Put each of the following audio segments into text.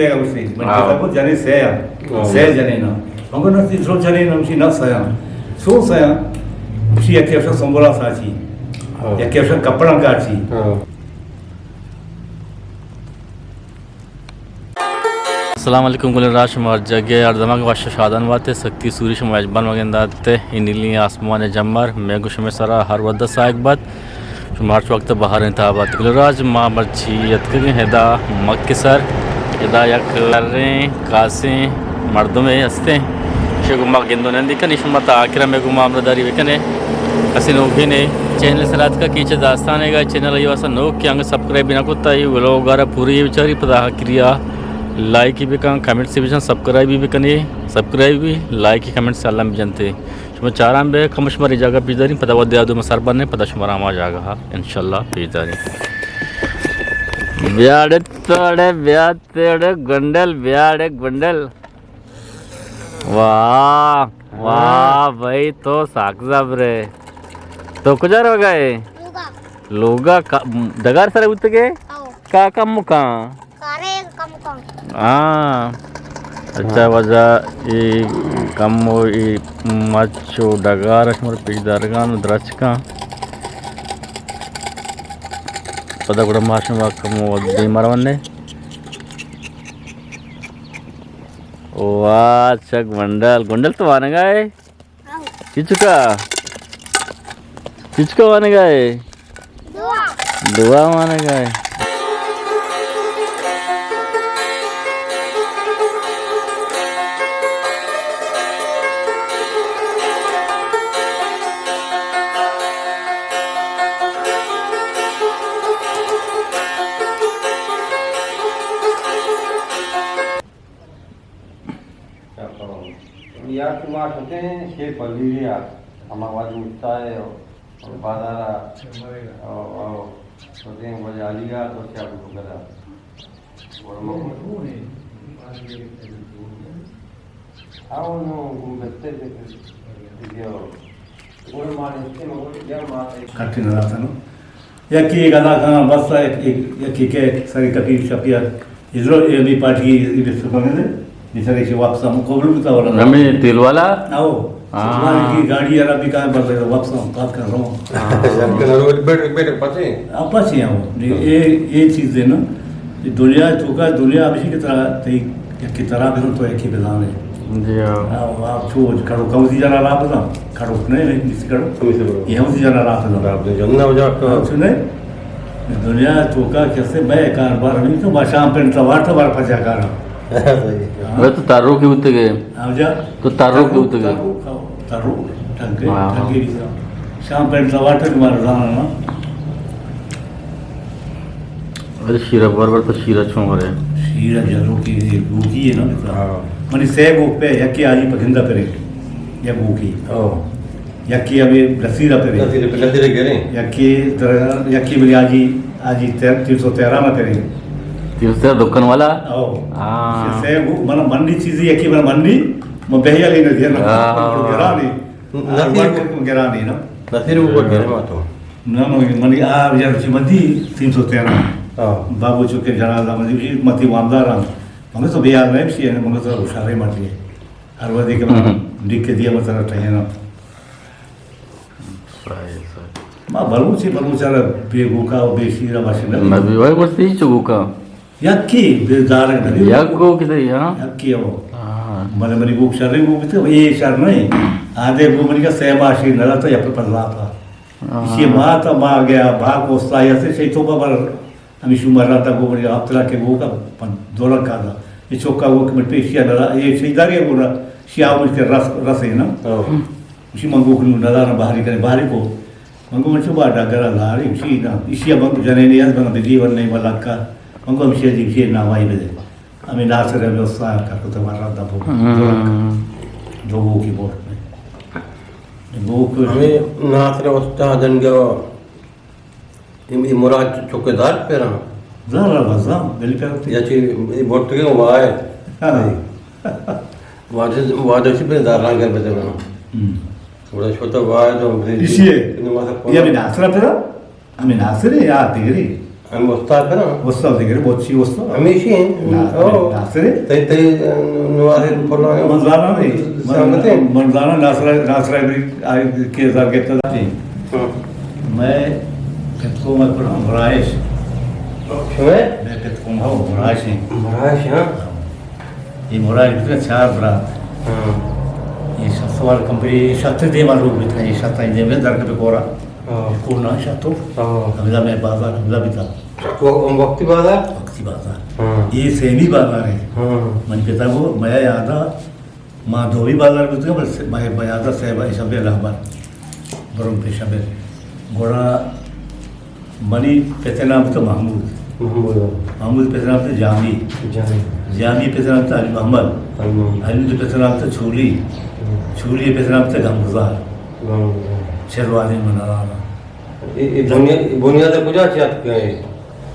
گوشتی، من ہاں۔ کتاب کو جنے سیا، ہاں۔ سیا جنے نا۔ مگر نہ تین سو جنے نا، اسی نہ سیا۔ سو سیا، اسی یک کیفشا سنبولا ساچی۔ ہاں۔ یک کیفشا کپڑا کاچی۔ ہاں۔ السلام علیکم گلیں راج، شما ہر جگہ ہر دمگ وش و شادان باتے، سکتی سوری شما اجبان مگن داتے، ای نیلی آسمان جمر، میں گو شمے سرا ہر ودا سائگ بات۔ شما ہرچ وقت بہاریں تہا بات۔ گل راج، ما مرچی اتکگیں ادا مک سر، ادا یک لریں کاسیں مردمے ہستیں، شے گو ما گندو نندی کنی، شما تا آخرا میں گو ما ہمراہ داری بکنے۔ کسی نوکے نے چینل سرا اتکا کیچے داستانے گا، چینل ای واسا نوک کہ انگ سبسکرائب بھی نہ کتا، ای ولوگ آرا پوری بچاری پدا آخریا لائک بکن، کمنٹ سے بجن، سبسکرائب بھی بکنے، سبسکرائب بھی، لائک کمنٹ سے اللہ بجنتے۔ شما چاران بے، کم شمارا جاگہ پیش داریں، پدا وھدے آ دو ما سر بنیں، پدا شمارا ہما جاگہ انشاءاللہ پیش داریں۔ بیاڑے توڑے، بیا توڑے گنڈل، بیاڑے گنڈل۔ واہ، واہ بھائی، تو ساک زبرے۔ تو کجا روگا ئے؟ لوگا۔ لوگا کا-، ڈگار سر بوتگے؟ او۔ کا کم کان؟ کارے کم کن۔ ہاں۔ اچھا، وجہ ای کم و ای مچ و ڈگار شمار پیش دارگان و درچکان۔ پدا گڑا ما شما کم و دیم رونے۔ واہ، چک گونڈل، گونڈل تو وانگا ئے؟ چچکا؟ چچکا وانگا ئے؟ دعا۔ دعا وانگا ئے۔ یا کہ ما شتیں شیر پلیری ءَ، ہما وھد مشتا ءَ او، او بازار ءَ، او، او، شتیں وجہ علی ءَ تو چا بگدا۔ او نو گم بستے دیگه۔ کٹی نہ داتنو۔ یکی گدا کنا بس، یک، یک، یکی کہ سری کپی شپی ءَ۔ ادرو اے بی پارٹی ای بس بنے دے۔ بیچارے چہ واپس ہم قبول بوتا ولا۔ ہمیں تیل والا؟ آؤ۔ ہاں۔ سلمان کی گاڑی یارا بھی کہاں بس واپس ہم بات کر رہا ہوں۔ ہاں۔ بیٹھ، بیٹھ، پچے؟ آ، پچے ہم۔ اے، اے چیز دینا۔ دنیا توکا، دنیا ہمیشی کی طرح، تی، یکی طرح بزن تو یکی بزانے۔ جی ہاں۔ آؤ، آپ چو کڑو کمزی جانا رابطہ۔ کڑوک نہ اِنت، نی کڑوک۔ کمیسے برو۔ اے ہم سی جانا رات نہ۔ رات دے جمنا ہو جا تو۔ ہاں، سنے؟ دنیا توکا کسے بے کاروبار نہیں تو ما شام پینٹ سوار تو بار پچا کارا۔ صحیح۔ ہاں۔ وہ تو تارو کی ہوتے گئے۔ ہاں جا۔ تو تارو کی ہوتے گئے۔ تارو، تارو، ٹنگے، ہاں۔ ٹنگے کی طرح۔ شام پینٹ سوار تو مارا زانا نا۔ ارے شیرہ بار بار تو شیرہ چون کرے؟ شیرہ جلو کی گوکی ہے نا بتا۔ ہاں۔ منی سے گوک پہ یکی آجی پکندا پرے۔ یا گوکی۔ او۔ یکی ابھی لسیرہ پرے۔ لسیرہ پہ، لسیرہ گرے۔ یکی در، یکی بلی آجی، آجی تیر، تین سو تیرہ میں پرے۔ تین سو تیرہ دکان والا؟ او۔ ہاں۔ سے گو، من منڈی چیزی یکی من منڈی، من بہیا لینے دیا نا۔ ہاں۔ گرانی۔ نصیر گرانی نا۔ نصیر وہ گرے ما تو۔ نہ، نہ، منی آ یار چی مدی تین سو تیرہ۔ ہاں۔ بابو چکے جنازہ مدی، متی وامدار ہم۔ مگہ تو بیار نہیں، بشی ہے، مگہ تو ہوشارے مدی ہے۔ ہر وقت کہ من ڈیک کے دیا، مطلب ٹھہرا۔ صحیح، صحیح۔ ما بلوچی، بلوچ ار بے گوکا و بے شیرا باشی نہ۔ نبی بھائی، بس یہی چو گوکا۔ یکی بے دارگ نبی۔ یک گوک دے، ہاں۔ یکی ہو۔ ہاں۔ بلے منی گوک شریں گوک تے، اے شر نہیں۔ آدھے گو منی کا سیما شیر نہ رہتا، یا پر پلاتا۔ ہاں۔ اسی ماتا ما گیا، با کو سایہ سے شی تو بابر، ہمیں شو مرا تا گو بڑی آپ ترا کے گو کا پن دولت کا دا۔ یہ چوکا گو کہ من پیشیا نہ رہا، یہ شی دارے گو رہا، شی آو مجھ کے رس، رس ہے نا۔ ہاں۔ اسی من گو کہ نہ دارا باہری کرے، باہری کو۔ من گو من چو با ڈگرا لاری، اسی نا، اسی من جنے نے یاد بنا بدی ور نہیں ملکا۔ من گو ہمشی جی، ہمشی نامائی بدے۔ ہمیں ناصر ہمیں استاد کا کتا مارا دبو۔ ہاں۔ دو گو کی بوٹ میں۔ گو کو ہمیں ناصر استاد انگا، اے مراد چوکیدار پیرا۔ زان را بزان، دلی پیرا تے۔ یا چی، اے بوٹ کے وائے۔ ہاں۔ واجہ، واجہ چی پہ داران کر بدے بنا۔ ہم۔ گڑا شوتا وائے تو اسی ہے۔ یہ بھی ناصر پیرا؟ ہمیں ناصر ہے یا دیگری؟ ہم استاد نا؟ استاد دیگر، بہت سی استاد۔ ہمیشی ہیں؟ نا، او۔ ناصر ہے؟ تئی، تئی، نوازے پلانے من زانا نہیں۔ من، سنگتے؟ من زانا ناصر، ناصر عبری آئی کے زار گپتا تھا۔ ہاں۔ میں پتکو میں پڑھا مرائش۔ شمے؟ میں پتکو ہوں مرائش ہیں۔ مرائش، ہاں۔ یہ مرائش بتنا چار برات۔ ہاں۔ یہ شخص وال کمپنی، یہ شخص دیما لوگ بتنا، یہ شخص دیما درک پہ کورا۔ ہاں۔ کون نہ شاتو؟ ہاں۔ ہمدا میں بازار ہمدا بیتا۔ وہ وقتی بازار؟ وقتی بازار۔ ہاں۔ یہ سیمی بازار ہے۔ ہاں۔ من پتا کو میا یادا، ما دومی بازار بیتا، بس میا یادا صاحب ایشا بے رہبر۔ برم پیشا بے۔ گوڑا منی پت نام تو محمود۔ محمود۔ محمود پت نام تو جامی۔ جامی۔ جامی پت نام تو علی محمد۔ علی محمد۔ علی پت نام تو چھولی۔ ہاں۔ چھولی پت نام تو غمگزار۔ چلوانی من نزاناں۔ اے، اے بنیاد، بنیاد کجا چہ اتک اے؟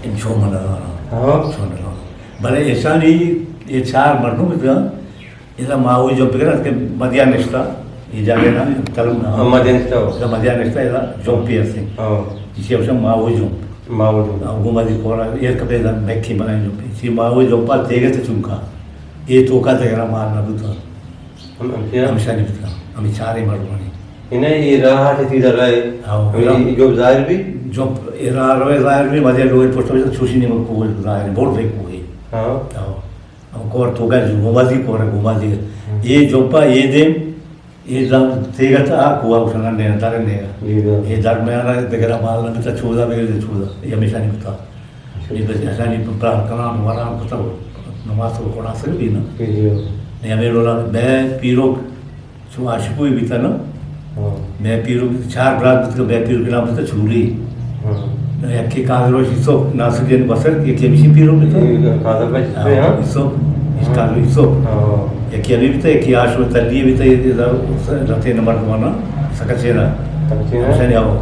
انچو من نزاناں۔ ہاں۔ انچو نزاناں۔ بلے ایشانی اے چار مردم اتکاں، ادا ماہوئی جمپ کرا کہ مدیا نشتا، اے جاگہ نا، تلم نا۔ ہاں، مدیا نشتا ہو۔ ادا مدیا نشتا، ادا جمپ پہ ہستیں۔ ہاں۔ اسی اوشا ماہوئی جمپ۔ ماہوئی جمپ۔ ہاں، گوما دی کورا ایر کپے ادا میکی بنائیں جمپ۔ اسی ماہوئی جمپا تیگت چونکا۔ اے توکا تیرا مار نہ بوتا۔ ہم، ہم کیا؟ ہمشانی بتنا، ہمیں چارے مردمانی۔ انہیں یہ راہ سے سیدھا رہے۔ ہاں، ہمیں راہ۔ یہ جو ظاہر بھی؟ جو یہ راہ روے ظاہر بھی، مزے لوگے پوسٹ آفس چوشی نہیں، وہ کوئی ظاہر ہے، بہت بڑے کوئی۔ ہاں۔ ہاں۔ ہم کور تو گئے، جو گومازی کور ہے، گومازی۔ ہم۔ یہ جو پا، یہ دیم، یہ دم تیگا تا، آ کوا کو سنگن دینا، دارن دینا۔ جی، ہاں۔ یہ در میں آنا، دگرا مال نہ بتا، چودا بگے دے چودا۔ یہ ہمیشہ نہیں بتا۔ اے بس احسانی پہ پلان کنان وران کتگ، نماز تو کڑا سر بھی نا۔ جی، جی۔ نے ہمیں لولا بے پیروک چو عاشقوی بیتا نا۔ ہاں۔ بے پیروک چار برات بیتا، بے پیروک نام بیتا چھولی۔ ہاں۔ یکی کاغذ روش ایسو ناصر جن بسر، یکی ہمیشی پیروک بیتا۔ یہ کاغذ روش ہاں، ہاں۔ ایسو، اس ہاں۔ کاغذ ایسو۔ ہاں۔ یکی ہمیں بیتا، یکی آشو تلی بیتا، یہ لتے نمبر دوانا، سکچینا۔ سکچینا۔ ہمشانی آو۔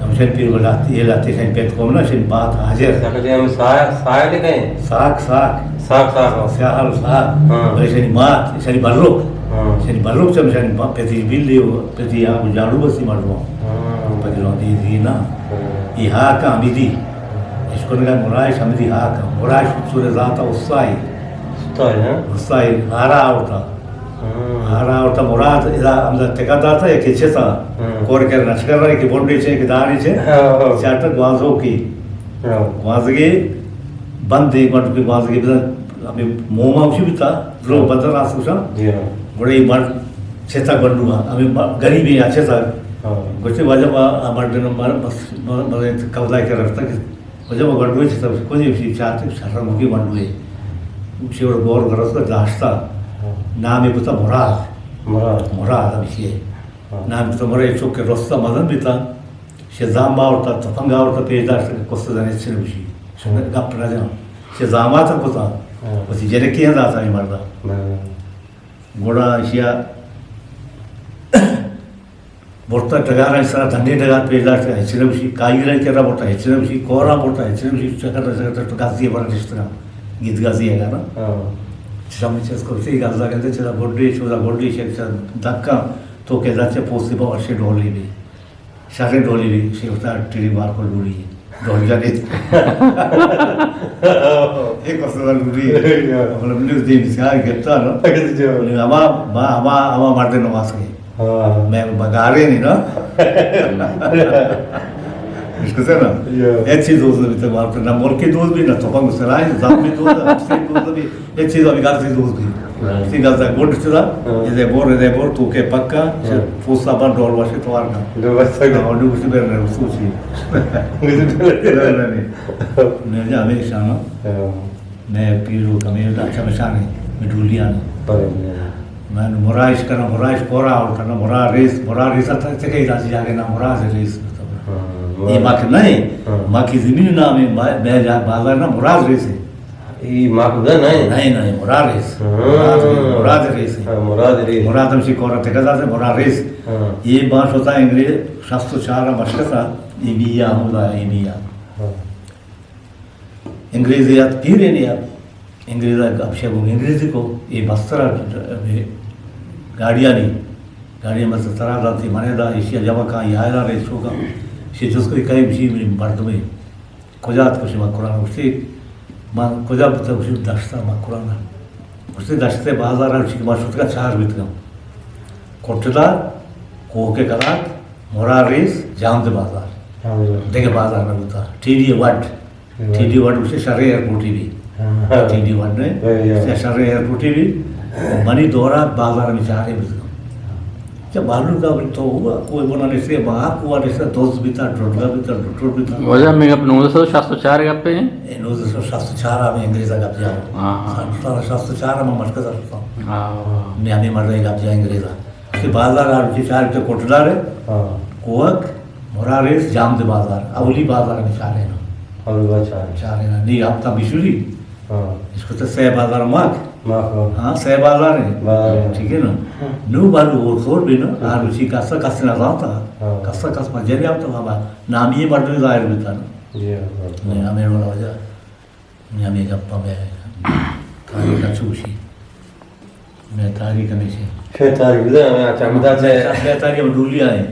ہمشانی پیر لاتی، یہ لاتی شانی پیت کوم نا، شانی بات حاضر۔ سکچینا ہم سایا، سایا دے کہیں؟ ساک، ساک۔ ساک، ساک، ہاں۔ سیاہل، ساک۔ ہاں۔ بلے شانی مات، شانی بلوک۔ ہاں۔ شانی بلوک چم شانی با-، پیتی بل دیو، پیتی آ کو جاڑو بسی مردو۔ ہاں۔ پتی رو دی دی نا۔ ہاں۔ یہ ہا کا ہمیدی۔ اشکن کا مرائش ہمیدی ہا کا۔ مرائش سورے ذات استائی۔ استائی، ہاں۔ استائی، ہارا آورتا۔ ہاں۔ ہارا آورتا مراد ادا ہمدا ٹکا داتا، یکی چتا۔ ہاں۔ کور کر نچکر رہے کہ بونڈے چے، کہ داری چے۔ ہاں، ہاں۔ چاٹا گوازو کی۔ ہاں۔ گوازگے بند ایک بند کے گوازگے بند، ہمیں موما اسی بیتا، درو ہاں۔ بند راس اسی۔ جی ہاں۔ بڑے مرد چتا بنڈوا، ہمیں ب-، غریبی یا چتا۔ ہاں۔ گوشتے واجہ با، آ مرد نمبر بس، بس، بس، قبضہ کر رکھتا کہ واجہ ما گونڈوے چہ تب کجے، اشی چاتے شرمگی گونڈوے۔ اشی وڑ گور گرز کا داشتا۔ ہاں۔ نامی کتا مراد۔ مراد۔ مراد ہمشی ہے۔ ہاں۔ نامی کتا مراد، چوک کے رستا مزن بیتا۔ شی زام آورتا، تپنگ آورتا، پیش داشتا کہ کست زن ہچ نہ بشی۔ ہاں۔ گپ نہ جان۔ شی زاماتا کتا۔ ہاں۔ وتی جنکی ہم داتا ہمیں مردا۔ ہاں۔ گڑا اشیا برتا ڈگارانی سرا، دنڈے ڈگار پیش داشت، ہچ نہ گوشی، کاہیرانی کرا برتا، ہچ نہ گوشی، کورا برتا، ہچ نہ گوشی، چکر چکر تو گازی بر نشتگا، گیت گازی ہے نا۔ ہاں۔ چم چس کرتی گازا گندے، چلا گڈی، چودا گڈی، شک چا دکا، تو کے دچے پوستی با ورشے ڈولی بھی۔ شریں ڈولی بھی، شی وتا ٹیلی بار کو ڈولی۔ ڈول جانے۔ ایک وقت ڈولی۔ ہاں۔ مطلب، نیوز دیم سیار گپتا نا۔ اگہ جو۔ ہما، ما، ہما، ہما مرد نماز کے۔ ہاں۔ میں بگارے نہیں نا۔ اس کو سے نا؟ یا۔ ایک چیز دوست بھی تو مارتا، نہ ملکی دوست بھی، نہ تو پنگ سرائے، زام بھی دوست، ہستی دوست بھی، ایک چیز ابھی گھر سے دوست بھی۔ ہاں۔ ہستی گھر سے گوڈ چلا، ہاں۔ یہ دے بور، یہ دے بور، تو کے پکا، ہاں۔ پوسا بند ڈول واشے توار نا۔ ڈول واشے۔ ہاں، ڈول واشے بیر رہے، سوچی۔ مجھے بیر رہے۔ نہیں۔ نہیں، ہمیشہ نا۔ ہاں۔ میں پیرو کمیں دا چمشانے، میں ڈولیانے۔ بلے، بلے۔ من مرائش کناں، مرائش کورا آورتاں، مرا ریس، مرا ریس ات، چکے راجی جاگے نا مرا ریس۔ ہاں، یہ مرا۔ ماک نہیں، ہاں۔ ماکی زمین نام ہے، با-، بے جا بازار نا مراد ریس ہے۔ یہ ماک دا نہیں؟ نہیں، نہیں، مرا ریس۔ ہاں۔ مراد ریس، مراد ریس ہے۔ ہاں، مراد ریس۔ مراد ہم سی کورا ٹکا دا سے مرا ریس۔ ہاں۔ یہ بات ہوتا ہے انگریز شست و چار مشکتا، یہ بھی یا ہم دا، یہ بھی یا۔ ہاں۔ انگریزے ات، پیرے نے ات۔ انگریز ء گپ شپ گوں انگریزی کو، اے بستر ء گاڑیانی، گاڑی ء مستر ترا داتی منے دا، ایشی ء جمع کاں، یا ایرا رئیس چوکا، ایشی جست کو کئی بشی منی مردمے۔ کجا اتکے؟ گوشی مکران۔ گوشتی من کجا بوتگ؟ گوشی دشت ءَ مکران ءَ۔ گوشتی دشت ءِ بازار ءَ چی کہ ما شتگاں چار بیتگاں، کٹدار، کوہ ءِ کلات، مرا ریس، جامد بازار۔ ہاں۔ دگہ بازار نہ بوتا۔ ٹی ڈی وڈ۔ ٹی ڈی وڈ گوشتی شریں ایئرپورٹے بی۔ ہاں۔ ٹی ڈی وڈ نے، ہاں، ہاں۔ شریں ایئرپورٹے بی۔ منی دورا بازار ہمے چاریں بیتگاں۔ چہ بہلول کا بری تو ہوا، کوئی بنا نشتے، وہاں کوئی نشتے، دوست بیتا، ڈڈگا بیتا، ڈڈر بیتا۔ واجہ، مئے گپ نوزدہ سد شست و چار گپے ایں؟ اے نوزدہ سد شست و چار ہمے انگریزا گپ جاؤ۔ ہاں، ہاں۔ سن شست و چار ہمے مشکل سر۔ ہاں۔ میں ہمے مردے گپ جا انگریزا۔ کہ بازار آ روچی چار تے کٹدار ہے۔ ہاں۔ کوک، مرا ریس، جامد بازار۔ اولی بازار ہمے چاریں نا۔ اولی بازار چاریں۔ چاریں نا۔ نی ہفتہ بشوری۔ ہاں۔ اس کو تو سہ بازار ماک۔ ماک، ہاں۔ ہاں، سہ بازار ہیں۔ بازار ہیں۔ ٹھیک ہے نا؟ ہاں۔ نو بالو اور سور بھی نا، ہاں۔ آ روچی کسا کس نہ زانتا۔ ہاں۔ کسا کس مجھے نہیں آتا بابا۔ نامی مردم ظاہر بیتا نا۔ جی ہاں، ہاں۔ نہیں، ہمیں والا وجہ۔ ہمے گپاں بیا۔ تاریخ ءَ چوشی۔ مئے تاریخ ہمیشی۔ شے تاریخ بدا، ہمے اچھا، ہمدا سے۔ مئے تاریخ ہم ڈولیا ہے۔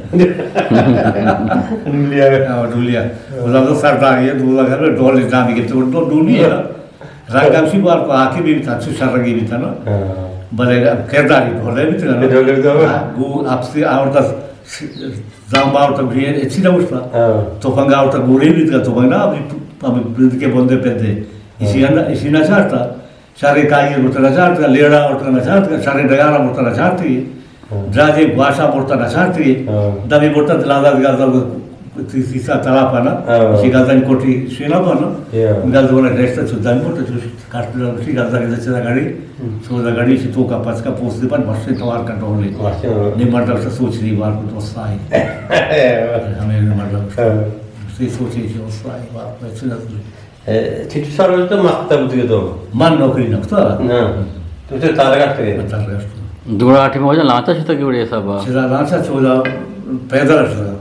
ڈولیا ہے۔ ہاں، ڈولیا۔ ہاں۔ بلا تو سردار یہ دو لگا ڈول نامی کے تو ڈو-، ڈولیا ہے۔ رنگ ہمشی بار کو آکے بھی تھا، اچھو شر رنگی بھی تھا نا۔ ہاں۔ بلے کرداری ڈولے بھی تھا نا۔ ڈولے بھی تھا۔ ہاں، گو آپ سے آورتا زامبا آورتا گوشی، اچھی نہ گوشتا۔ ہاں۔ تفنگ آورتا گوری بیتگا، تفنگ نہ، ابھی پ-، ابھی بند کے بندے پہ دے۔ اسی ہاں۔ انا-، اسی نہ چارتا۔ شرے کائی برتا نہ چارتا، لیڑا برتا نہ چارتا، شرے ڈگارا برتا نہ چارتی۔ ہاں۔ دراجے گواشا برتا نہ چارتی۔ ہاں۔ دمی برتا دلادا دگا تی-، تیسا تلاپا نا۔ ہاں۔ اسی گازن کوٹی شینا پا نا۔ ہاں۔ گاز ولا ڈیشتا چو دن برتا چو کاٹ دلا اسی گازن کے چلا گاڑی۔ ہم۔ سوزا گاڑی چی توکا پچکا پوست دے پن مشتے توار کنٹرول لے۔ مشتے۔ نی مرد افسر سوچ دی بار کو تو سائی۔ ہمیں نی مرد افسر۔ ہاں۔ سی سوچے چی سائی بار کو اچھی نہ سوچ۔ اے، چی تو سر تو مکتب بوتگے تو؟ من نوکری نہ کتا۔ نہ۔ تو تے تارگشت گئے؟ من تارگشت۔ دوڑا آٹی میں وجہ لانچا شتا کہ وڑے حساب؟ چرا لانچا چودا پیدل شتا۔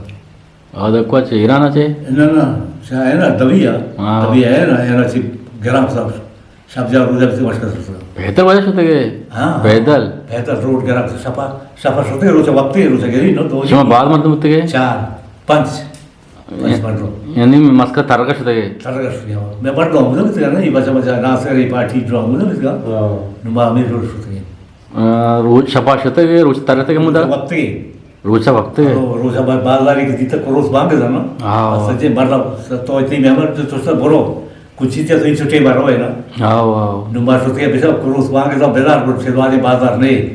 آ، دکوا چہ ایران ءَ چہ؟ نہ، نہ، چہ ہے نا، دبی ءَ۔ ہاں۔ دبی ہے نا، ہے نا، چہ گرام صاحب۔ شپ جا روزہ بسی وش کس رسول۔ بہتر وجہ شتگے؟ ہاں۔ پیدل؟ پیدل روڈ گرام سے شپا، شپا شتگے روچہ وقتی، روچہ گری نو دو۔ شما بعد مردم بوتگے؟ چار، پنچ، پنچ مردم۔ یعنی مسکت ترگا شتگے؟ ترگا شتگے، ہاں۔ میں بڑ گاؤں بوتگا نا، یہ بچہ بچہ ناصر، یہ پارٹی ڈرا بوتگا۔ ہاں۔ نو ما ہمیں روڈ شتگے۔ آ، روچ شپا شتگے، روچ ترتگے مدہ؟ وقتی۔ روچا وقت ہے۔ او، روچا با-، بازاری کہ دیتا کروس بانگ زنا۔ ہاں۔ سجے مرد تو اتنی مہمان تو چوستا برو۔ کچھ چیز تو چھٹے بارو ہے نا۔ ہاں، ہاں۔ نو ما شتگے بسا کروس بانگ زنا بزار برو چلوانے بازار نے۔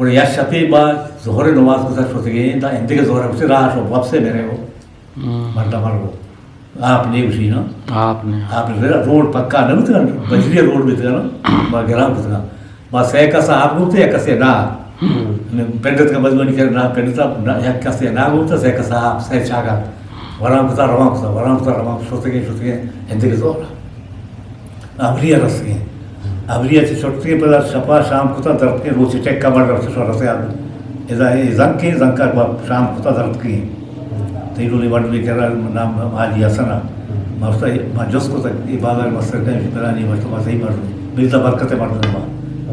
گڑا یا شپے با ظہر نماز کو سر شتگے، دا اندگے ظہر اسے راہ شو واپس میرے ہو۔ ہم۔ مرد مرد۔ آپ نے گوشی نا؟ آپ نے۔ آپ نے۔ روڈ پکا نہ بوتگا، بجری روڈ بوتگا نا، ما گران بوتگا۔ ما سہ کس آپ گوتے، یک کسے نا۔ ہم۔ پنڈت کا مزمنی کر نا، پنڈت آپ نا، یک کسے نا گوتا، سہ کس آپ، سہ چاگا۔ وران کتا، روان کتا، وران کتا، روان کتا، شتگے، شتگے، اندگے زور۔ ابری ءَ رستگیں۔ ابری ءَ چہ شتگیں پدا شپا شام کتا درتکیں، روچے ٹیکا بڑ رفت شو رسے آدم۔ ادا اے زنکیں، زنکا با شام کتا درتکیں۔ تئی ڈولی بڑ بی کرا نام حاجی حسن ءَ۔ ما استا ما جست کتا اے بازار مستر کہیں پلانی وقت ما صحیح مردم۔ مرزا برکت مردم ما۔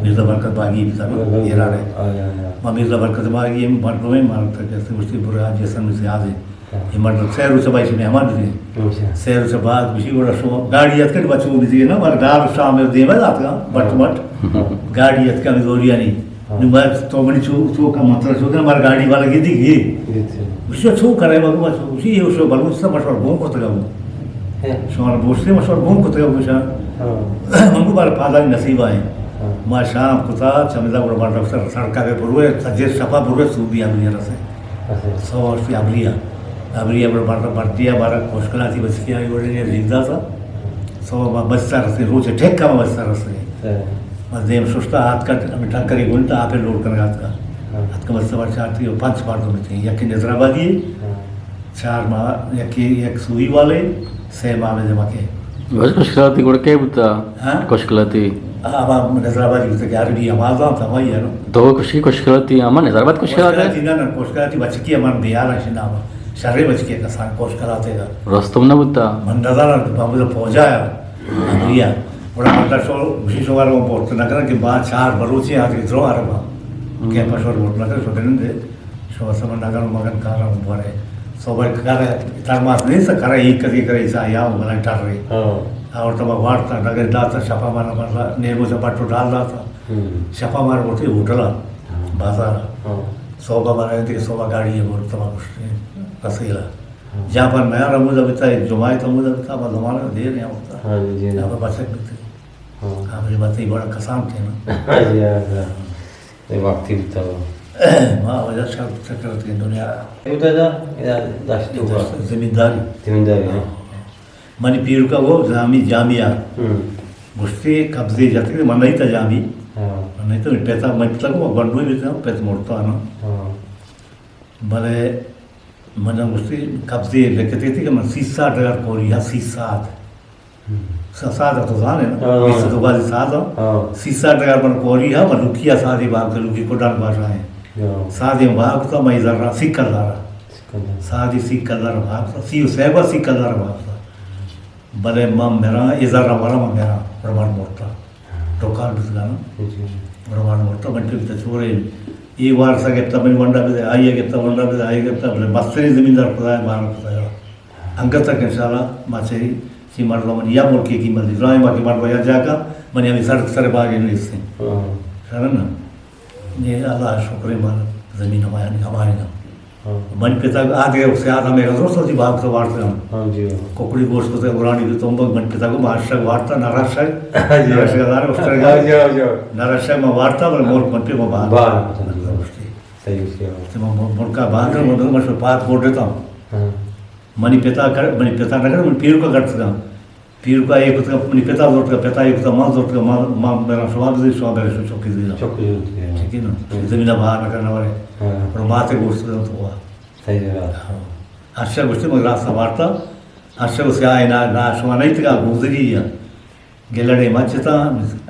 مرزا برکت باگی بیتا ایران ہے۔ آیا، آیا۔ ما مرزا برکت باگی ہم مردم ہے، ما تک ایسے مشتی برے حاجی حسن میں سے آدے۔ اے مردم سہ روچ بعد ایشی مہمان بیتگیں۔ اچھا۔ سہ روچ بعد گوشی گڑا شما گاڑی اتکن بچو بیتگیں نا، مارا ڈال شام ءَ دیما داتگا، بٹ ہاں۔ بٹ۔ ہاں۔ گاڑی اتکا ہمیں دوریانی۔ ہاں۔ نو بعد تو منی چو، چو کا مطلب چو کنا، مارا گاڑی والا گیتی گی۔ گیتی۔ گوشی چو کرے بگو بچو، گوشی یہ شو بلوچ سا مشور گون کتگا ہوں۔ ہاں۔ شما بوشتے مشور گون کتگا گوشا۔ ہاں۔ منگو بار پادانی نصیب آئے۔ ہاں۔ ما شام کتا، چمیدا گڑا مارا ڈاکٹر سڑکا کے بروے، سجے شپا بروے، سوبی آدمی رسے۔ اچھا۔ سو اشتی ابریا۔ ابریا بڑ-، بڑ-، بڑتیا بارا کوشکلاتی بچکی آئی وڑے نے ریگ داتا۔ سو ما بچتا رسے، روچ ٹھیک کا ما بچتا رسے۔ ہاں۔ ما دیم ششتا آتکا، ہمیں ٹنکری گونتا، آپے لوڈ کرگا آتکا۔ ہاں۔ آتکا بچتا بار چارتی، پنچ مردم تھے۔ یکی نظر آبادی ہے۔ ہاں۔ چار ماہ، یکی، یک سوئی والے، سہ ماہ میں جمع کے۔ بس کشکلاتی گڑ کے بوتا؟ ہاں؟ کشکلاتی۔ آ، ہما نظر آبادی بوتا کہ عربی ہما زانت ہمائی ہے نا۔ تو کشکی کشکلاتی، ہما نظر آباد کشکلاتی؟ کشکلاتی نہ، نہ، کشکلاتی بچکی ہمان بیال ہے شنا ہما۔ شرے بچکی ہے کسان کشکلاتے گا۔ رستم نہ بوتا؟ من نظر آباد بابا پوجا ہے۔ ہاں۔ ابریا۔ بڑا مطلب شو، گوشی شوار وہ بہت نہ کرا کہ با چار بلوچی آتے درو عربا۔ ہم۔ کہ پشور بہت نہ کرا، شو دنن دے۔ شو سمن نگن مگن کارا بارے۔ صبح کرے ترماس نیست، کرے ایک کدی کرے ایسا یا بلائیں ٹر رہی۔ ہاں۔ اور تو وارتا ڈگر داتا، شپا مارا مارا نیمو سے پٹو ڈال داتا۔ ہم۔ شپا مارا بولتے ہوٹل آ، ہاں۔ بازار آ۔ ہاں۔ صبح مارا انتے کہ صبح گاڑی ہے، بولتا ما کچھ رسیلا۔ ہاں۔ جہاں پر میں رموز ابتا، جمعہ تو رموز ابتا، بس زمانہ دیر نہیں ہوتا۔ ہاں جی، جی۔ یہاں پر بچت بھی تھی۔ ہاں۔ ہاں، مجھے بات ہی بڑا کسان تھے نا۔ ہاں جی، ہاں، ہاں۔ اے وقتی بیتا ہو۔ ما وجہ شر چکر تھی دنیا۔ اے بیتا جا، یا داشت تو داشت، زمینداری۔ زمینداری، ہاں۔ منی پیرکا وہ جامی، جامعہ۔ ہم۔ گوشتی قبضے جاتے کہ من نہیں تا جامی۔ ہاں۔ من نہیں تا، من پیتا، من پیتا کو بندوئی بیتا، پیت مرتا نا۔ ہاں۔ بلے من گوشتی قبضے لکھتے تھی کہ من سی ساعت اگر کوری ہاں، سی ساعت۔ ہم۔ س-، ساعت تو زانے نا؟ ہاں۔ بیست دو بازی ساعت ہو۔ ہاں۔ سی ساعت اگر من کوری ہاں، من لکی ساعتی باہر کر، لکی کو ڈال باشا ہے۔ ہاں۔ ساعتی باہر کتا، میں ذرا سکھ کر دارا۔ سکھ کر دارا۔ ساعتی سکھ کر دارا باہر کتا، سی و سہ با سکھ کر دارا باہر کتا۔ بلے من میرا، اے ذرا والا من میرا، پر من مرتا۔ دکان بزگانا۔ جی۔ پر من مرتا، من پیتا چورے۔ اے وارسا گپتا، من ونڈا بزے، آئیے گپتا، ونڈا بزے، آئیے گپتا، بلے مستری زمیندار خدا ہے، بارا خدا ہے۔ انگت تک انشاءاللہ ما چاہی چی مردم من یا ملکی کی مردی، درائیں باقی مردم یا جاگا، من ہمیں سڑک سر باغی نیستیں۔ ہاں۔ سر نا؟ یہ اللہ شکر ہے، مار زمین ہماری، ہماری نا۔ ہاں۔ من پتا آدھے سیاد ہمیں غزور سوچی باغ تو وارتا ہم۔ ہاں جی، ہاں۔ ککڑی گوشت کو تے اورانی بھی تنبک من پتا کو ماشک وارتا، نراشک، ہاں جی۔ نراشک دار، اس طرح ہاں جی، ہاں جی۔ نراشک ما وارتا، بلے ملک من پہ ما باہر۔ باہر۔ صحیح، صحیح۔ تو من ملکا باہر، من پات گوڈتا۔ ہاں۔ منی پتا کر، منی پتا نہ کر، منی پیرکا کرتگا۔ پیرکا اے کتگا، منی پتا زورتگا، پتا اے کتگا، من زورتگا، من، من میرا شما بزی، شما میرا شو چوکی زیرا۔ چوکی زیرا۔ ٹھیک ہے نا؟ ہاں۔ زمینہ باہر نہ کرنا والے۔ ہاں۔ اور ماتے گوشت تو ہوا۔ صحیح ہے۔ ہاں۔ ارشا گوشتے، من راستہ وارتا۔ ارشا گوشتے، آئے نا، نا، شما نہیں تگا، گوزگی یا۔ گلڑے مچ اتاں،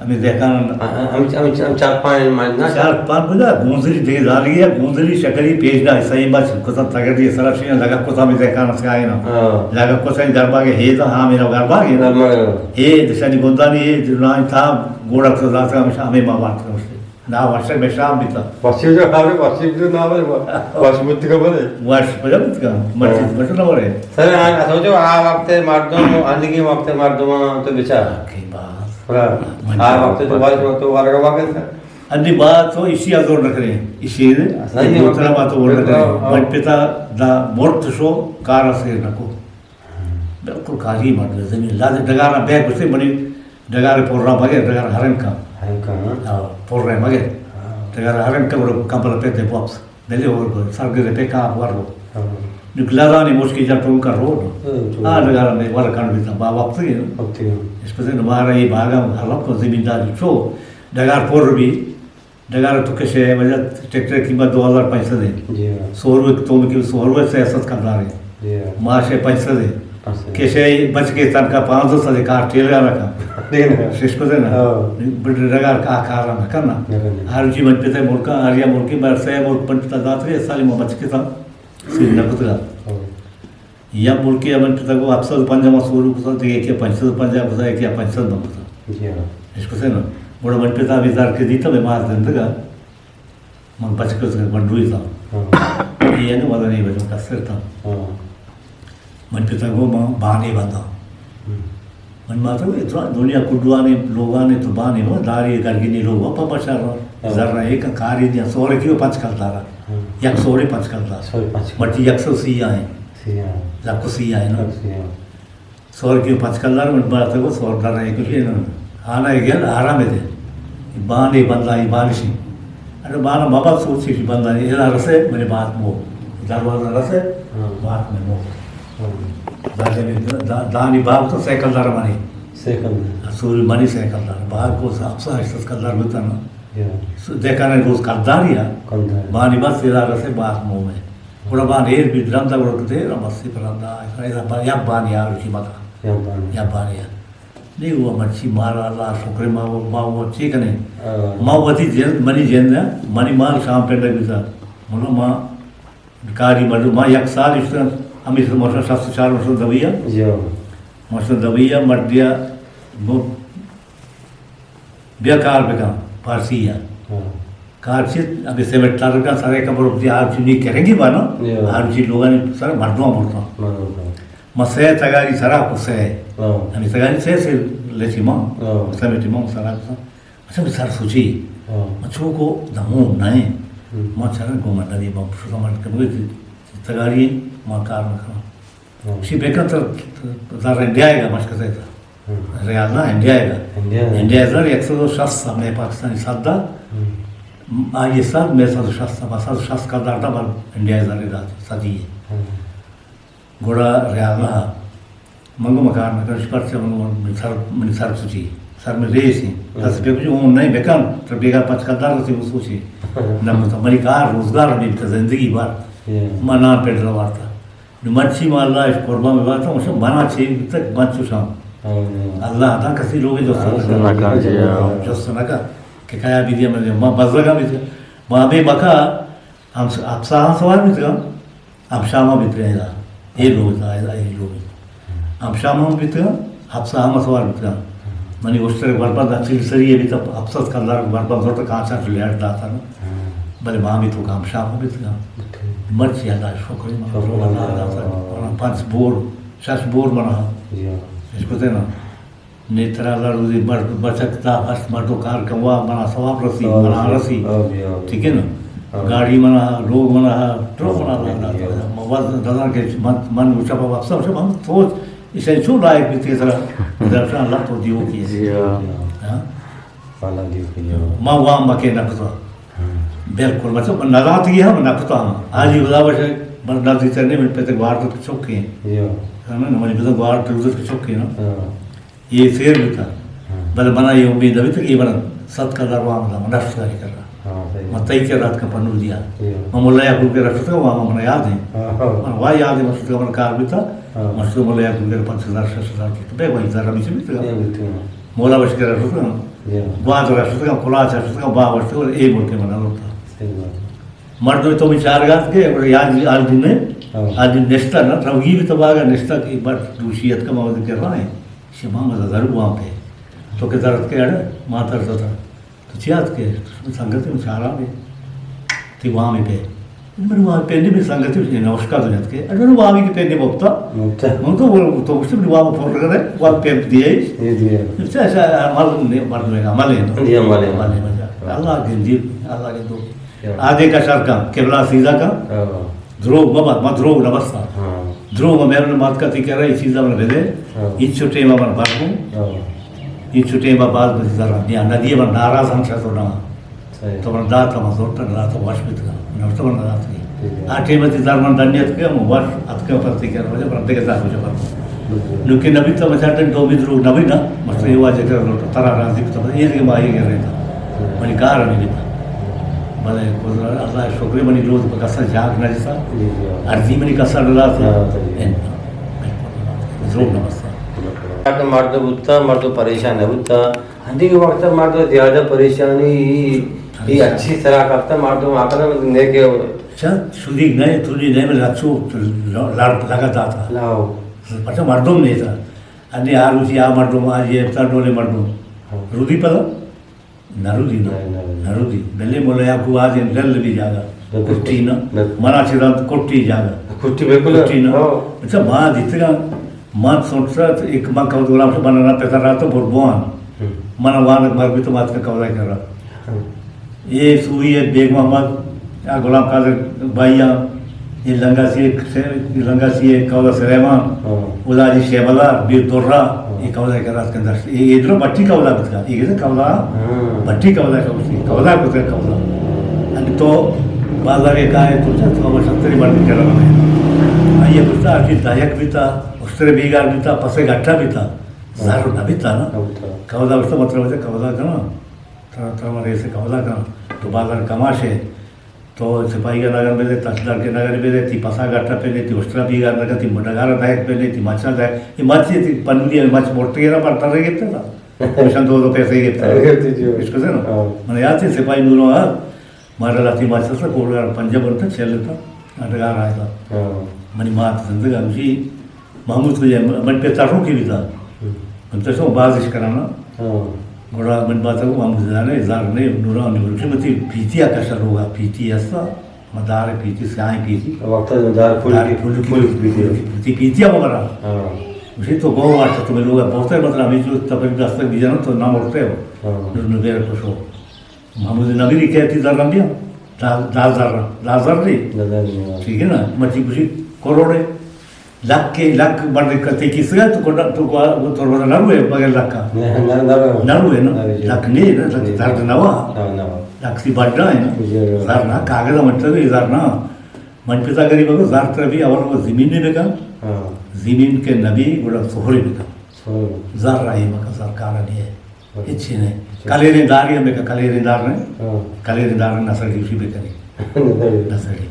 ہمے دہکان۔ ہم، ہم، ہم، ہم چار پانچ مچ نا؟ چار پانچ بجا، گونزلی دگہ زالگی یا گونزلی شکری پیش داشت، سہی مچ کتاں تگڑی سرا شیاں لگا کتاں ہمے دہکان سیاہیں نا۔ ہاں۔ لگا کتاں درباغ ہے دا، ہاں، میرا درباغ ہے۔ درباغ ہے۔ ہے دشانی گندانی ہے، جنان تھا گوڑا تو ذات کا ہمے ما بات کرتے۔ نا، وش میں شام بیتا۔ وشی جو خبر، وشی جو نا بھائی، وش بوت کا بھائی۔ وش بجا بوت کا، مرچی ہاں۔ بجا نہ ورے۔ سر، آ، سوچو، آ وقت مردم، اندگی وقت مردم تو بچار۔ آ، کئی بات۔ ہاں۔ من آ وقت تو بات تو ورگا واقع سر۔ انی بات تو اسی ازور نہ کرے، اسی نہیں، دوسرا بات تو ور نہ کرے۔ ہاں۔ من پتا دا مرت شو، کار اسے نہ کو۔ بالکل کاری مرد، زمین لازم ڈگارا بے گوشتے منی ڈگار پر را مگے، ڈگار ہرن کا۔ ہرن کا، ہاں۔ ہاں، پر را مگے۔ ہاں۔ ڈگار ہرن کا، بڑو کمبل پہ دے واپس۔ بلے اور کو سر گرے پہ کا وار کو۔ ہاں۔ نکلا رانی مشکی جا ٹون کا روڈ۔ ہاں، ٹون۔ آ ڈگار میں ور کن بیتا با وقت ہے۔ وقت ہے۔ اس پہ سے نمارا یہ باغا حلب کو زمیندار چو ڈگار پر بھی ڈگار تو کشے وجہ ٹریکٹر قیمت دو ہزار پانچ سد ہے۔ جی ہاں۔ سو روپے تو کی سو روپے سے ایسا کردار ہے۔ جی ہاں۔ معاش ہے پانچ سد ہے۔ پانچ سد۔ کشے بچ کے تنخواہ پانچ سو سد ہے، کار ٹیلر رکھا۔ ٹھیک ہے۔ شش کو دینا۔ ہاں۔ بڑے ڈگار کا کار نہ کرنا۔ نہ کرنا۔ ہر جی من پتا ملک، ہر یا ملک، بر سے ملک پنچ تا دات رہے، سالی ما بچ کے تا سیر نہ کتگا۔ ہاں۔ یا ملکی من پتا کو ہفت سد پنجاہ ما سورو کتا، دیگه کہ پنچ سد پنجاہ کتا، کہ پنچ سد من کتا۔ جی ہاں۔ اس کو سے نا، بڑا من پتا بھی زار کے دیتا، میں مار زندگا، من بچ کتا، من روی تا۔ ہاں۔ یہ ہے نا، والا نہیں بچ، من کسر تا۔ ہاں۔ من پتا کو من بانے بندا۔ ہم۔ من ماتا کو اتنا دنیا کڈوانے لوگانے تو بانے ہو، داری گرگینی لوگ ہو، پپا شر ہو۔ ہاں۔ زر رہے کا کاری دیا، سورے کیوں پنچ کلدارا۔ ہاں۔ یک سورے پنچ کلدار۔ سورے پنچ کلدار۔ مٹی یک سو سی آئے۔ سی آئے۔ یک سو سی آئے نا۔ یک سو سی آئے۔ سور کیوں پنچ کلدار من بارتا کو سور دار رہے کچھ یہ نا۔ آنا ہے گیا آرام ہے دے۔ بانے بندائی بانشی۔ ارے بارہ بابا سوچی کہ بندہ ادا رسے، میرے بات مو۔ دروازہ رسے، ہاں۔ بات میں مو۔ ہاں۔ دانے میں دا-، دا-، دانی باب تو سائیکل دار مانی۔ سائیکل دار۔ سوری مانی سائیکل دار۔ باب کو سا-، اپسا ہشت کلدار بتا نا۔ یا۔ سو دیکھا نہیں روز کلدار یا۔ کلدار۔ بانی بس ادا رسے بات مو میں۔ گڑا بان ایر بی درم دا گڑا کتے را بس پر دا۔ ادا با-، یا بان یا رکی متا۔ یا بان۔ یا بان یا۔ نہیں ہوا مرچی مارا اللہ شکر ما وہ، ما وہ چی کنے؟ ہاں۔ ما وتی جند، منی جند ہے، منی مال شام پنڈ بیتا۔ مطلب ما کاری مردم، ما یک سال اشتن، ہمیں سے موسم شست چار موسم دویا۔ جی ہاں۔ موسم دویا مردیا، بو-، بیا کار بکن، پارسی ہے۔ ہاں۔ کار چیت، ابھی سیمنٹ ترکاں سرے کمر اپتی آر چنی کریں گی بانا، یا۔ آر چی لوگانی سر مردم مرتا۔ مردم۔ ما سہ تگاری سرا کو سہ۔ ہاں۔ ہمیں تگاری سہ سے لچی ما، ہاں۔ سیمنٹ ما سرا کو سہ۔ اچھا، میں سر سوچی۔ ہاں۔ ما چوکو دمو نئے۔ ہم۔ ما چرا گو من ندی، ما شروع من کمگے تگاری ما کار نہ کھاں۔ ہم۔ شی بیکن تر زر انڈیا گا مشکتے تا۔ ہم۔ ریال نہ، انڈیا گا۔ انڈیا گا۔ انڈیا زر ایک سو شصت تا، میں پاکستانی سدا۔ ہم۔ آئی سد، میں سد شصت تا، بس سد شصت کلدار تا، بل انڈیا زر دات، سدی ہے۔ ہم۔ گڑا ریال نہ، من گو مکار نہ کرش، پرچہ من گو من سر، من سر سوچی، سر میں ریسی۔ ہم۔ دس پہ کچھ اون نہیں بکن، تو بیگا پچ کلدار رسی وہ سوچی۔ ہم۔ نہ مطلب منی کار روزگار ہمیں تو زندگی بھر۔ ہم۔ من نام پیٹ روارتا۔ نو مرچی ما اللہ اش قربان بباتاں، وشم بنا چے تک من چوشاں۔ ہاں، ہاں۔ اللہ دا کسی لوگے جست ہاں، نہ کر۔ نہ کر، جی، ہاں۔ جست نہ کر کہ کیا بھی دیا من، ما بزگا بھی تھے۔ ما بے مکا، ہم س-، ہپسا ہاں سوار بھی تھے، ہم شاما بھی تھے، اے لوگ تھا، اے لوگ۔ ہم شاما بھی تھے، ہپسا ہم سوار بھی تھے۔ منی اشتر بربند اچھل سری ہے بھی تب ہپسا کلدار بربند زورتا کانچا جو لیٹ داتا نا۔ ہاں۔ بلے ما بھی تو کام شاپ بیتگاں۔ اوکے۔ مرچی اللہ شکر، ما شکر تو اللہ اللہ۔ داتا۔ منا پنچ بور، شش بور منا۔ جی ہاں۔ اشکتے نا۔ نیترا اللہ روزی مرد بچک تا ہشت مردو کار کوا، منا ثواب رسی، ثواب منا رسی۔ رسی۔ ہاں جی ہاں۔ ٹھیک ہے نا؟ ہاں۔ گاڑی منا، لوگ منا، ٹرو منا اللہ داتا۔ جی ہاں۔ ما وزن دزان کے من، من اچھا پا وقت سب سے من سوچ، اسے چو لائق بیتے سرا۔ درشان اللہ تو دیو کی۔ جی ہاں۔ ہاں؟ والا دیو کہ جاؤ۔ ما وام مکے نہ کتا۔ ہاں۔ بالکل، مطلب، من نہ داتگی ہم نہ کتا ہم۔ حاجی خدا بخش، من نزدیک ترنے، من پتے گوار تو چوکے۔ جی ہاں۔ ہاں، من بزن گوار تو چوکے نا۔ ہاں۔ یہ سیر بیتا۔ ہاں۔ بلے منا یہ امید نہ بیتا کہ یہ من صد کلدار وام دا، من نفس کاری کر رہا۔ ہاں، صحیح۔ من تئی کے رات کا پنو دیا۔ جی ہاں۔ من ملا یعقوب کے رفتا وام من یاد ہے۔ ہاں، ہاں۔ من وا یاد ہے، من صد کا من کار بیتا۔ ہاں۔ من صد ملا یعقوب کے پنچ ہزار، شش ہزار تو بے وہی ذرا بھی سے بیتا۔ یہ بیتا۔ مولا بشکر ءَ شتگاں، جی ہاں۔ گوادر ءَ شتگاں، کلاچ ءَ شتگاں، باغ ءَ شتگاں، اے ملک ءَ من ءَ لوٹاں۔ صحیح بات۔ مردم تو بھی چار گات کے، بڑے یاد، آل دن میں، ہاں۔ آل دن نشتہ نہ، روگی بھی تو باغ ءَ نشتہ کہ بٹ دوشی اتکا ما وزن کر رہا ہے، شما مزہ ضرور وہاں پہ۔ تو کہ درد کے اڑے، ما تر زتا۔ تو چی آت کے، تو سنگت میں چارا میں، تی وہاں میں پہ۔ من وام پینڈی بھی سنگتی اس نے نوشکا تو جت کے، اگر وام کی پینڈی بپتا، بپتا۔ من تو وہ تو اس نے وام پر کر ہے، وام پینڈ دیے۔ یہ دیے۔ اچھا، اچھا، عمل نے، مردم ہے، عمل ہے۔ جی، عمل ہے۔ عمل ہے، مزہ۔ اللہ کے دین، اللہ کے دو۔ کیا؟ آدھے کا شر کا، قبلہ سیدھا کا۔ ہاں۔ دروغ مبا، ما دروغ نہ بستا۔ ہاں۔ دروغ میں نے مات کا تی کر رہا، یہ چیزا من بدے۔ ہاں۔ یہ چھوٹے ما من بھر دوں۔ ہاں۔ یہ چھوٹے ما بعد بس ذرا دیا، نہ دیے من ناراض ہم چاہتا نہ۔ صحیح۔ تو من دات، من زورتا نہ دات، وش بیتگا۔ نہ تو من دات کی۔ ٹھیک ہے۔ آ ٹیم تی دار من دنیت کے، من وش اتکا پر تی کر وجہ پر دگہ دار وجہ پر۔ بالکل۔ نو کہ نبی تو بچا ٹن دو بھی دروغ نبی نا، مستری واجہ کر لوٹا، ترا راضی تو یہ کہ ما یہ کر رہتا۔ ہاں۔ منی کار نہیں بیتا۔ بلے قدرت اللہ شکر منی لوز پہ کسا جاگ نہ جتا۔ جی، جی، ہاں۔ ارزی منی کسا نہ داتا۔ ہاں، صحیح۔ ان۔ بالکل۔ دروغ نہ بستا۔ مردم بوتا، مردم پریشان نہ بوتا۔ ہندی کے وقت مردم زیادہ پریشانی، یہ اچھی طرح کرتا مردم آتا نے کہ چند سودی نئے، تودی نئے، بلے اچھو لڑ لگا داتا۔ لاؤ۔ پتہ مردم نہیں تھا۔ انی آ روچی آ مردم، آ یہ افطار ڈولے مردم۔ ہاں۔ رودی پدا؟ نہ رودی نا۔ نہیں، نہیں۔ نہ رودی۔ بلے مولا یعقوب آ دین ڈل بھی جاگا۔ بالکل۔ کٹی نا۔ بالکل۔ منا چی رات کٹی جاگا۔ کٹی بالکل۔ کٹی نا۔ ہاں۔ اچھا، ما دیتگا، ما سوچتا ایک ما کول غلام سے بنانا پیسہ رہا تو بربوان۔ ہم۔ منا وان مر بھی تو بات کا کولا کر رہا۔ ہم۔ یہ سوئی ہے بیگ محمد، یا غلام قادر بھائی، یہ لنگا سی، لنگا سی ہے کولا سلیمان، ہاں۔ اودا جی شیبلا، بیر درا، ہاں۔ یہ کولا کر رہا کندر۔ یہ ادھر بٹی کولا بتکا، یہ کہتے کولا، ہاں۔ بٹی کولا کا اسی، کولا کو تے کولا۔ ان تو بازار کے کائے تو چا تو بس اتری بڑی کرا ہے۔ یہ بتا کہ دایک بھی تھا، استرے بیگار بھی تھا، پسے گٹھا بھی تھا، زر نہ بھی تھا نا۔ ہاں۔ کولا اس مطلب ہے کولا کا نا۔ ترا، ترا ما ریس کولا کن، تو بازار کماش ہے، تو سپاہی کا نگر میں دے، تحصیلدار کے نگر میں دے، تی پسا گاٹا پہ دے، تی اشترا بیگار نگر، تی ڈگارا دائک پہ دے، تی مچا دائک، یہ مچ، یہ تی پنودی ہے، مچ موٹی ہے نا، پر ترے گپتا تھا۔ مشن دو دو پیسے گپتا تھا۔ گپتے جو۔ اس کو سے نا؟ ہاں۔ من یاد ہے سپاہی نورو، ہاں۔ مارا لاتی ماچ سا کوڑا پنجاب بنتا چل لیتا، ڈگار آئے تھا۔ ہاں۔ منی مات زندگا ہمشی محمود کو یہ من پہ تاروں کی بھی تھا۔ ہم۔ من تو سو بازش کرانا۔ ہاں۔ گڑا من بات ءَ گوں ہمزدان ءَ زر نے نورانی بلکہ متی پیتی ءَ کش لوگ ءَ پیتی ہستا، ما دار پیتی، سیاہیں پیتی۔ وقت ءَ دار پھل دار کی، پھل کی پھل کی پیتی۔ پیتی، پیتی ءَ ببرا۔ ہاں۔ گوشی تو گو واشت تو لوگ ءَ پہنچتے، مطلب ہمیں جو تپک دستک دیجانا تو نہ مرتے ہو۔ ہاں۔ نور نبیر کشو۔ محمود نبیری کہتی زر بیا۔ دا، دا زر، دا زر دی۔ دا زر دی، ہاں۔ ٹھیک ہے نا؟ مرچی گوشی کروڑے۔ لکھ کے، لکھ بڑے کتے کس گئے تو کو، تو کو، تو روزہ نہ روئے بغیر لکھ کا۔ نہ، نہ، نہ روئے۔ نہ روئے نا۔ نہ روئے۔ لکھ نہیں نا، لکھ نہیں۔ درد نہ ہوا۔ ہاں، نہ ہوا۔ لکھ سی بڑا ہے نا۔ جی، جی۔ زر نا، کاغذ مطلب ہے زر نا۔ من پتا غریب کو زر تر بھی اول وہ زمین نہیں بکا۔ ہاں۔ زمین کے نبی گڑا سہرے بکا۔ سہرے۔ زر رہی بکا، زر کارا نہیں ہے۔ ہچی نہ۔ اچھا۔ کلیریں دارے ہم بکن، کلیریں دار نہ۔ ہاں۔ کلیریں دار نہ سڑی اسی بکنی۔ نہ سڑی۔ نہ سڑی۔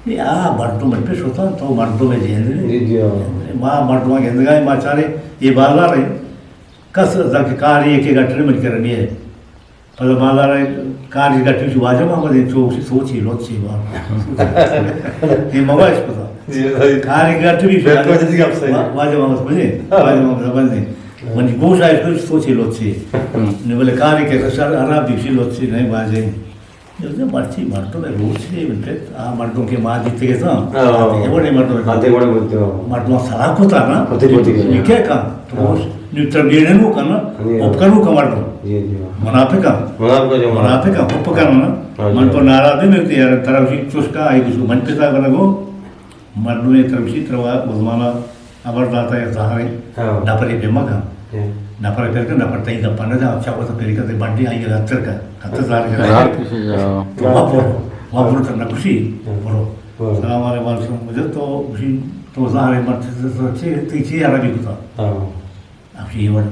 نی آ مردم پہ شتاں، تو مردم جند۔ جی، جی، ہاں۔ ما مردم گندگا ما چارے یہ بازار ہے۔ کس دا کہ کاری کے گٹر من کرنی ہے۔ پدا بازار کاری گٹر کی واجہ ما بدے چو سوچی لوچی بار۔ یہ مواش پتا۔ جی، جی۔ کاری گٹر بھی بالکل جی، آپ صحیح۔ واجہ ما بدے۔ ہاں۔ واجہ ما بدے۔ منی گوش آئی تو سوچی لوچی۔ ہم۔ نی بلے کاری کے سر عرب بھی لوچی نہیں باجے۔ یہ مرچی مردم روچ نہیں بنتے، آ مردم کے ماں دیتے کے سام۔ ہاں۔ یہ بڑے مردم۔ ہاں، تے بڑے بولتے ہو۔ مردم سلا کو تھا نا۔ ہوتے ہوتے کے۔ یہ کیا کام؟ تو ہاں۔ اس نیوٹر بیڑے نو کرنا، ہاں۔ اوپکر نو کمر دو۔ جی، جی۔ منافقہ۔ منافقہ جو منافقہ، اوپکر نا۔ ہاں، من جی۔ تو ناراض نہیں ہوتے یار، طرف ہی چوش کا آئی کچھ من پتا کرنا کو۔ مردمے ترمشی تروا بزمانا ہبر داتا یا زہرے ہاں۔ نپرے پہ مکن۔ ہاں۔ نپرے پر کن، نپر تئی گپا نہ جا، چا وتا پر کن، بڈی آئی گتر کن، کتر زہر کن۔ زہر کسی جا۔ تو واپر، واپر تر نکشی، ہاں۔ برو۔ ہاں۔ سلام علیکم، وعلیکم السلام۔ مجھے تو گوشی، تو زہرے مرچی، چی، تی چی عربی کتا۔ ہاں۔ ہمشی وڑ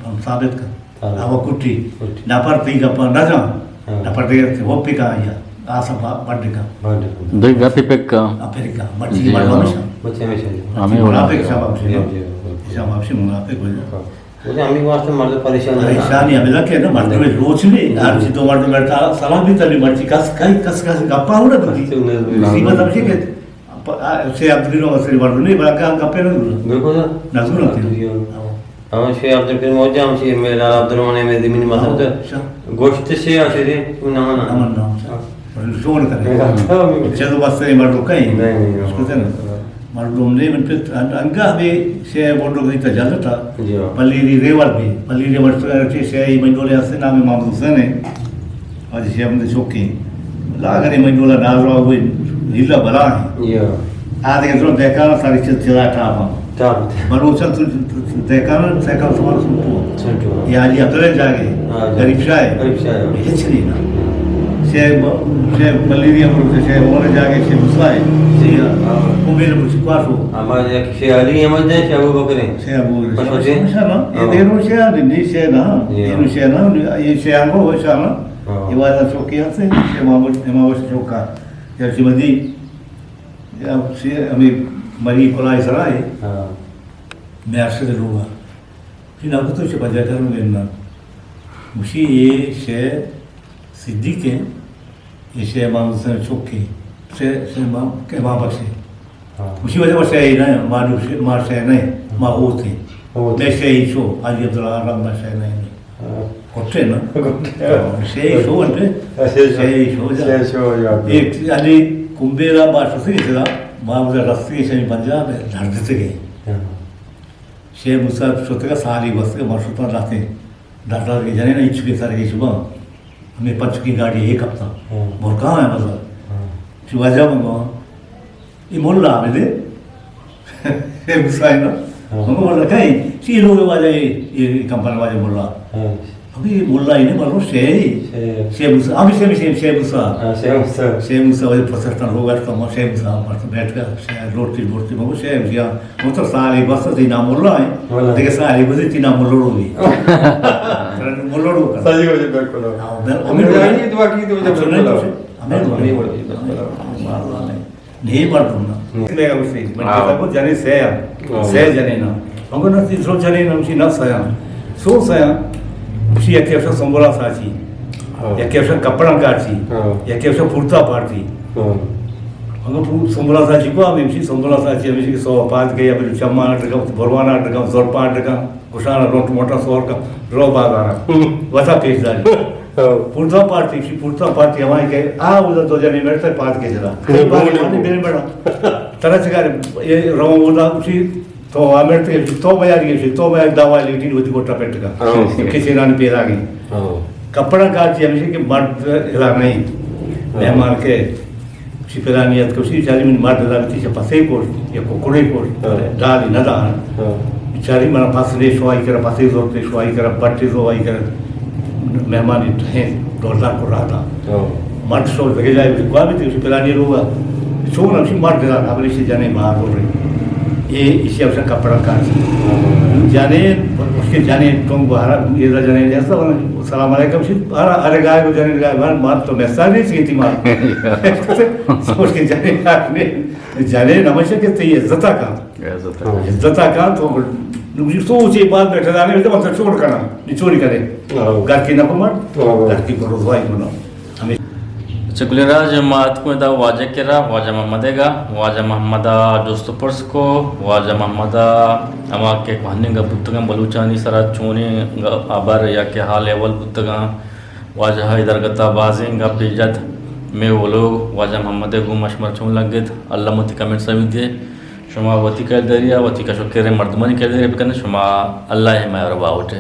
ہم ثابت کن۔ ہاں۔ آوا کٹی۔ کٹی۔ نپر تئی گپا نہ جان۔ ہاں۔ نپر دے تے وہ پکا یا۔ آسا با-، بڈ کا۔ بڈ کا۔ دے گپی پکا۔ آ پکا۔ مرچی جی، مردم ہاں۔ ہمیشہ۔ مرچی ہمیشہ جی۔ ہمیں وڑ منافق شباب سے۔ جی، جی، جی۔ شباب سے منافق ہو جائے۔ ہاں۔ وہ ہمیں واسطے مرد پریشان ہے۔ پریشانی ہمیں لگے نا، مردم روچ نہیں۔ ہر چیز تو مردم بیٹھا، سلام بھی تبھی مرچی کس، کئی کس، کس گپا ہو رہا تو۔ مصیبت ہمشی کہ پ-، آ، شیخ عبدالکریم وسری مردم نہیں، بلکہ ہم کپے نہ دور۔ بالکل۔ نہ دور ہوتے۔ جی، ہاں۔ ہاں۔ ہم شیخ عبدالکریم موجہ، ہم شیخ میرا عبدالرحمن میں زمین مسجد۔ اچھا۔ گوشت شیخ آشری، تو نہ مانا۔ نہ مانا، اچھا۔ ہاں۔ پر شور کرے۔ ہاں۔ چلو بس یہ مردم کہیں۔ نہیں، نہیں، اس کو ہاں۔ تھے نا۔ ہاں۔ مردم نہیں، من پت ان-، انگا بھی شیخ بوڈو کی تجازت تھا۔ جی، ہاں۔ پلیری ریور بھی، پلیری ریور سے شیخ من ڈولے ہستے نام محمد حسین ہے۔ آج شیخ من چوکی۔ لاگرے من ڈولا نازوا ہوئے، ضلع بلا ہے۔ جی، ہاں۔ آدھے درو دہکان ساری چل چلا ٹاپا۔ ٹاپ۔ بلوچن تو دہکان سائیکل سوار سنٹو۔ سنٹو۔ یہ حاجی عبداللہ جاگے۔ ہاں، جی۔ غریب شاہ ہے۔ غریب شاہ ہے۔ ہچ نہیں نا۔ شے ب-، شے بلیری امر سے شے اور جاگے شے مسا ہے۔ جی، ہاں۔ امیر مسکوا سو۔ ہمارے یک شے علی احمد ہے، شے ابو بکر ہے۔ شے ابو بکر۔ پشوتے؟ شے نا۔ یہ ہاں۔ دیر شے آ، نہیں شے نا۔ جی، یہ ہاں۔ شے نا، یہ شے آنگو شے نا۔ ہاں۔ یہ والا چوکی سے، شے محمد، امام چوکا۔ یا شے مدی۔ یا شے ہمیں مری کلائی سرائے۔ ہاں۔ میں ارشد لوگا۔ پھر نہ تو چہ بجا کروں گے نا۔ مشی یہ شے صدیق ہیں، یہ شے امام حسین چوک ہیں، شے، شے امام، امام بخش ہیں۔ ہاں۔ مشی وجہ بخش ہے نا، ما نو شے، ما شے نہیں، ما ہوت ہیں۔ ہوت۔ میں شے ہی شو، حاجی عبداللہ رحمت شے نہیں۔ ہاں۔ کٹے نا؟ کٹے۔ ہاں، شے ہی شو انتے؟ ہاں، شے ہی شو۔ شے ہی شو جا۔ شے ہی شو جا۔ ایک علی کمبیرا باشو سے جا، ما مجھے رستے شے پنجاب ہے، درد سے گئے۔ ہاں۔ شیخ موسی شتگا سالی بستگا، ما شتاں لہتیں دردار کے جنے نا، اچ کے سر کے شبا، ہمیں پچ کی گاڑی ایک ہفتہ، ہاں۔ برکا ہے مزہ۔ ہاں۔ چی واجہ من گوا، یہ مولا عابد ہے۔ شیخ موسی ہے نا؟ ہاں۔ من گوا مولا کہیں، چی لوگ واجہ یہ، یہ کمپن واجہ مولا۔ ہاں۔ ابھی ملا ہی نہیں، بلو شے ہی۔ شے۔ شے موسی، ابھی شے، شے، شے موسی۔ ہاں، شے موسی۔ شے موسی، وجہ پسر تن لوگ آتا، ما شے موسی، پر تو بیٹھ گیا، شے لوٹتی، لوٹتی، مگو شے موسی، ہاں۔ وہ تو سالی بس تھی نام ملا ہے۔ ملا۔ دیکھے سالی بس تھی نام ملوڑو بھی۔ ملوڑو کا۔ صحیح ہو جائے، بالکل۔ ہاں، بل-، ہمیں ہمیں بولا۔ یہ دعا کی تو مجھے اچھا، نہیں، بالکل۔ تو ہمیں ہاں، بولا۔ ہمیں بولا، بالکل۔ ہاں، ہاں، ہاں۔ نہیں مردم نا۔ نہیں۔ میں اسے، من ہاں۔ کہتا کو جنے سیا۔ ہاں۔ سیا جنے نا۔ مگر نا تیسرو جنے نا، اسی نا سیا۔ سو سیا۔ اسی یکی افشا سنبولا ساچی۔ ہاں۔ یکی افشا کپڑا کاچی۔ ہاں۔ یکی افشا پورتا پارتی۔ ہاں۔ مگر پور-، سنبولا ساچی کو ہمیں اسی سنبولا ساچی، ہمیں اسی سو پانچ گئی، ہمیں چمان ڈگا، بروانا ڈگا، زور پانچ ڈگا۔ گشانا لوٹ موٹا سور کا رو بازارا۔ ہم۔ وتا پیش داری۔ ہاں۔ پورتا پارٹی، شی پورتا پارٹی ہمائی کہ آ ادا دو جنے میرے پارٹ کے جلا۔ ہم۔ پارٹی مانی میرے بڑا۔ ترا چکار، یہ رو ادا اسی تو آمر تے تو بیاری ہے، تو بیاری دعوی لیٹین ہوتی کو ٹپٹ کا۔ ہاں۔ کسی نان پیدا گئی۔ ہاں۔ کپڑا کا چی ہمیشہ کہ مرد ہلا نہیں۔ ہاں۔ مہمان کے شی پلانی اتک، شی بیچاری منی مرد ءَ بیتی چہ پسے کشت یا ککڑے کشت، ہاں۔ ڈالی نہ دان۔ ہاں۔ بیچاری منا پس نے شوائی کرا، پسے زورتے شوائی کرا، بٹے زوائی کرا، مہمانی ٹہیں ڈولدار کو راتا۔ ہاں۔ مرد شو دگہ جائے گوا بیتی، شی پلانی لوگا چون ہمشی مرد دان، ابری شی جنے باہر ہو رہی۔ اے ایشی ہمشا کپڑا کاسی۔ ہاں۔ جنے، اس کے جنے تم باہر، یہ جنے جیسا، سلام علیکم، شی ہر، ہر گائے کو جنے گائے، مار، مار تو میسا نہیں سی تھی مار۔ سوچ کے جنے آدمی، جنے نمشہ کہ تئی عزت کا۔ عزت کا۔ عزت کا تو نوجی سوچے بعد بیٹھا جانے، تو مطلب چھوڑ کرنا، نہیں چھوڑی کرے۔ ہاں۔ گھر کی نہ کو مار، ہاں۔ گھر کی کو رسوائی کو نہ۔ ہمیں اچھا، گلیں راج، ما اتکوں ادا واجہ کرا، واجہ محمد ءِ گا، واجہ محمد ءَ جست ءُ پرس کو، واجہ محمد ءَ ہما کہ کوہنیں گپ بوتگاں، بلوچانی سرا چونیں گ-، ہبر یا کہ حال احوال بوتگاں، واجہ ءَ درگت ءَ بازیں گپے جت۔ مئے اولوگ واجہ محمد ءِ گوں ما شمارا چون لگت؟ الم وتی کمنٹس ءَ بہ دئے۔ شما وتی کرداری ءَ، وتی کش ءُ کریں مردمانی کرداری ءَ بکن، شما اللہ ءِ حمایت ءُ باہوٹ ئے۔